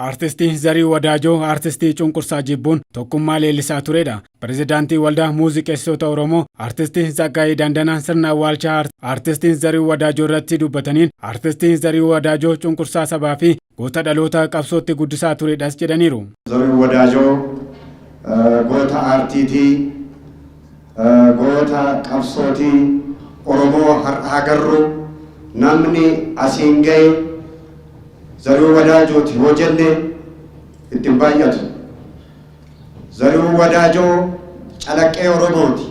Aartistii Zarihuun Wadaajoo aartistii cunqursaa jibbuun tokkummaa leellisaa turedha. Pirezidaantii Waldaa Muuziqeessitoota Oromoo Aartistii Tsaggaayee Daandanaa sirna awwaalchaa Aartistii Zarihuun Wadaajoo irratti dubbataniin Aartistii Zarihuun Wadaajoo cunqursaa sabaa fi goota dhaloota qabsootti guddisaa turedhas jedhaniiru. Zarihuun Wadaajoo goota aartiitii, goota qabsootii Oromoo har'a agarru namni asiin gahe Zarihuun Wadaajooti yoo jenne itti hin baay'atu. Zarihuun Wadaajoo calaqqee Oromooti.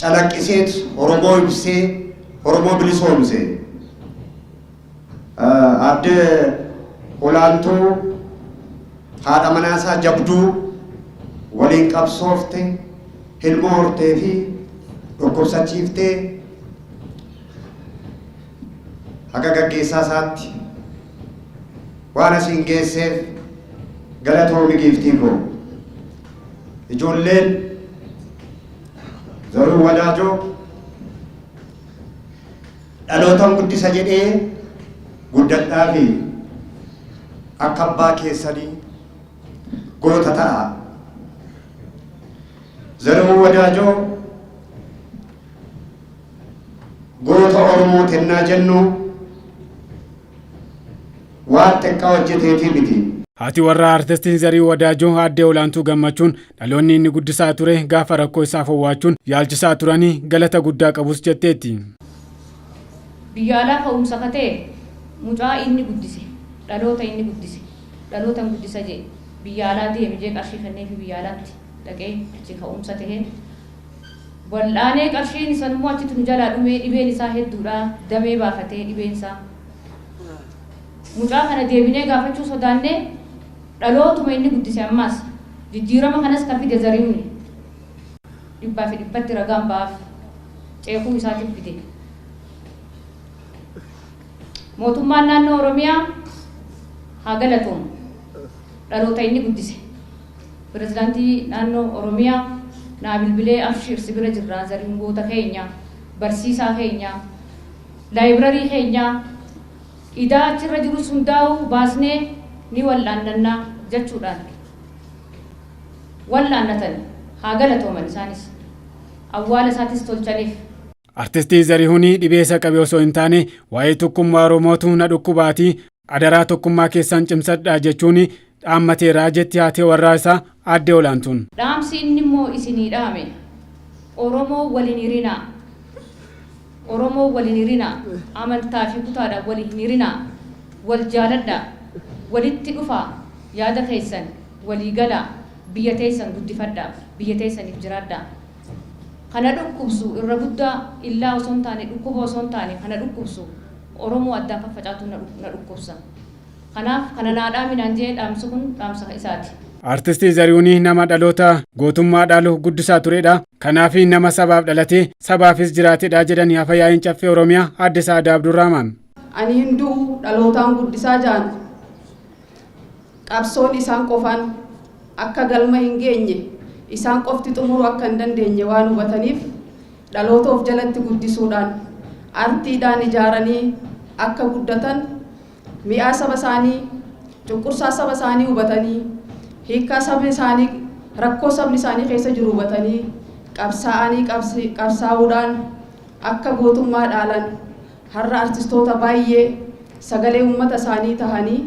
Calaqqiseet Oromoo ibsee Oromoo bilisoomse. Aadde Olaantuu haadha manaasaa jabduu waliin qabsoofte ilmoo hortee fi dhukkubsachiiftee haga gaggeessaa isaatti waan asiin geesseef galatoomi giiftii koo. Ijoolleen Zaruu Wadaajoo dhalootan guddisa jedhee guddadhaa fi akka abbaa keessanii goota ta'a. Zaruu Wadaajoo goota Oromoo tennaa jennu waan xiqqaa hojjeteetii miti. Haati warraa Aartistii Zarihuun Wadaajoo Aaddee Olaantuu Gammachuun dhaloonni inni guddisaa ture gaafa rakkoo isaaf owwaachuun yaalchisaa turanii galata guddaa qabus jetteetti. Biyya alaa ka'umsa ka ta'e mucaa inni guddise, dhaloota inni guddise, dhalootan guddisa jee biyya alaa deemi jee qarshii kenneefii biyya alaatti dhaqee achi ka'umsa ta'e. Wal'aanee qarshiin sanummoo achitti nu jalaa dhumee dhibeen isaa hedduudha damee baafatee dhibeen isaa. Mucaa kana deebinee gaafachuu sodaannee dhalootuma inni guddise ammaas jijjiirama kanas ka fide Zarihuuni. Dhibbaa fi dhibbatti ragaan ba'aaf ceekuu isaatiif fide. Mootummaan naannoo Oromiyaa haa galatoomu. Dhaloota inni guddise. Pirezidaantii naannoo Oromiyaa naa bilbilee abshiir si bira jirraa Zarihuun goota keenya, barsiisaa keenya, laayibrarii keenya idaa achirra jirus hundaa'uu baasnee ni wal'aannannaa jechuudhaan wal'aannatan haa galatooman isaanis awwaala isaatis tolchaniif. Artistii Zarihuun dhibee isa qabe osoo hin taane waa'ee tokkummaa Oromootu na dhukkubaatii adaraa tokkummaa keessan cimsadhaa jechuun dhaammateera jetti haati warraa isaa Aaddee Olaantuun. Dhaamsi inni immoo isinii dhaame Oromoo wal hin hirinaa. Oromoo wal hin hirinaa. Amantaa fi kutaadhaan wal hin hirinaa. Wal jaaladhaa. Walitti dhufaa. Yaada keessan walii galaa. Biyya teessan guddifadhaa. Biyya teessaniif jiraadhaa. Kana dhukkubsu irra guddaa illaa osoo hin taane dhukkuba osoo hin taane kana dhukkubsu Oromoo addaan faffacaatu na dhukkubsa. Kanaaf kana naa dhaami naan jee dhaamsi kun dhaamsa isaati. Artistii Zarihuun nama dhaloota gootummaa dhaalu guddisaa turedha. Kanaaf nama sabaaf dhalatee sabaafis jiraatedha jedhani Afa Yaa'iin Caffee Oromiyaa Aadde Sa'aadaa Abdurrahmaan. Ani hin du'u dhalootaan guddisaa ja'an qabsoon isaan qofaan akka galma hin geenye isaan qofti xumuruu akka hin dandeenye waan hubataniif dhaloota of jalatti guddisuudhaan artiidhaan ijaaranii akka guddatan mi'aa saba isaanii, cunqursaa saba isaanii hubatanii, hiikkaa sabni isaanii, rakkoo sabni isaanii keessa jiru hubatanii qabsaa'anii qabsaa'uudhaan akka gootummaa dhaalan har'a artistoota baay'ee sagalee ummata isaanii tahanii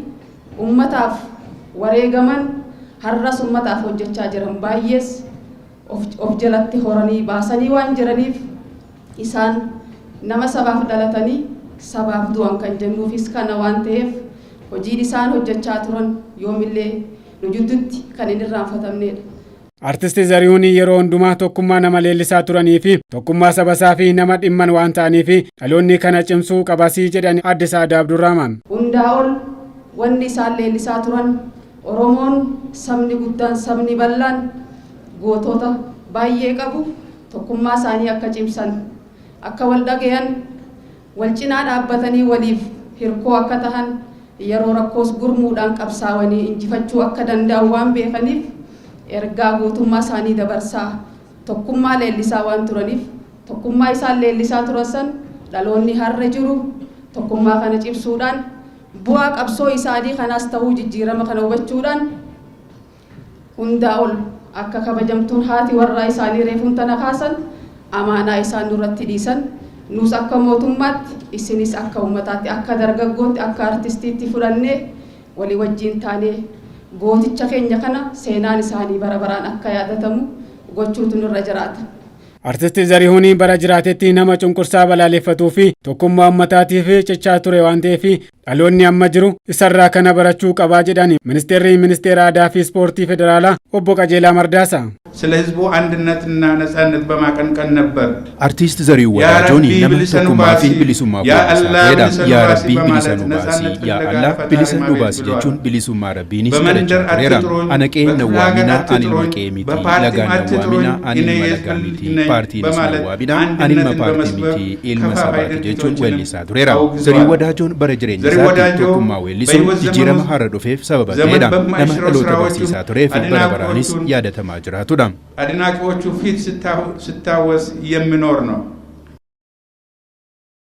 ummataaf wareegaman har'as ummataaf hojjechaa jiran baay'ees of jalatti horanii baasanii waan jiraniif isaan nama sabaaf dhalatanii sabaaf du'an kan jennuufis kana waan ta'eef hojiin isaan hojjechaa turan yoomillee nu jidduutti kan hin irraanfatamnedha. Artisti Zarihuun yeroo hundumaa tokkummaa nama leellisaa turanii fi tokkummaa saba isaa fi nama dhimman waan ta'aniif dhaloonni kana cimsuu qabasii jedhan Aadde Sa'aadaa Abdurrahmaan. Hundaa ol wanni isaan leellisaa turan Oromoon sabni guddaan sabni bal'aan gootota baay'ee qabu tokkummaa isaanii akka cimsan, akka wal dhagayan, wal cinaa dhaabbatanii waliif hirkoo akka tahan, yeroo rakkoos gurmuudhaan qabsaawanii injifachuu akka danda'an waan beekaniif ergaa gootummaa isaanii dabarsaa tokkummaa leellisaa waan turaniif tokkummaa isaan leellisaa turan san dhaloonni har'a jiru tokkummaa kana cimsuudhaan Bu'aa qabsoo isaanii kanaas ta'uu jijjiirama kana hubachuudhaan hundaa ol akka kabajamtuun haati warraa isaanii reefuun tana kaasan amaanaa isaan nurratti dhiisan nus akka mootummaatti, isinis akka uummataatti, akka dargaggootti, akka artistiitti fudhannee walii wajjiin taanee gooticha keenya kana seenaan isaanii bara baraan akka yaadatamu gochuutu nurra jiraata. Artisti Zarihuun bara jiraatetti nama cunqursaa balaaleffatuu fi tokkummaa uummataatiif cichaa ture waan ta'eef dhaloonni amma jiru isarraa kana barachuu qabaa jedhan ministeerri Ministeera Aadaa fi Ispoortii Federaalaa obbo Qajeelaa Mardaasaa. ስለ ህዝቡ አንድነትና ነጻነት በማቀንቀን ነበር። Artiist Zarihuun Yaa Wadaajoon Rabbii nama bilisa nu tokkummaa fi baasi, bilisummaa yaa bu'uursaa Allah ta'edha. bilisa nu Yaa baasi Rabbii bilisa በማለት nu baasi, ነጻነት yaa ፍለጋ Allah ፈጣሪ bilisa nu ማቤት baasi ብለዋል። jechuun bilisummaa Rabbiinis በመንደር kadhachaa tureera. አትጥሩኝ፣ Ana qe'een na በክፍለ ሀገር waaminaa ani ilma አትጥሩኝ፣ qe'ee miti, በፓርቲም lagaan na አትጥሩኝ፣ waaminaa ani እኔ ilma የህዝብ lagaa ልጅ miti, ነኝ paartiinis na በማለት waaminaa ani ilma አንድነትን paartii በመስበክ miti, ilma ከፋፋይ sabaati jechuun ድርጊቶችንም weellisaa tureera. አውግዘዋል። Zarihuun Wadaajoon bara jireenya Zarihuun isaatti Wadaajoo tokkummaa weellisuun በሕይወት ዘመኑ jijjiirama har'a dhufeef sababa ዘመን ta'edha. Nama በማይሽረው dhaloota ስራዎቹ barsiisaa turee fi bara baraanis አድናቂዎቹን yaadatamaa jiraatudha. አድናቂዎቹ ፊት ሲታወስ የሚኖር ነው።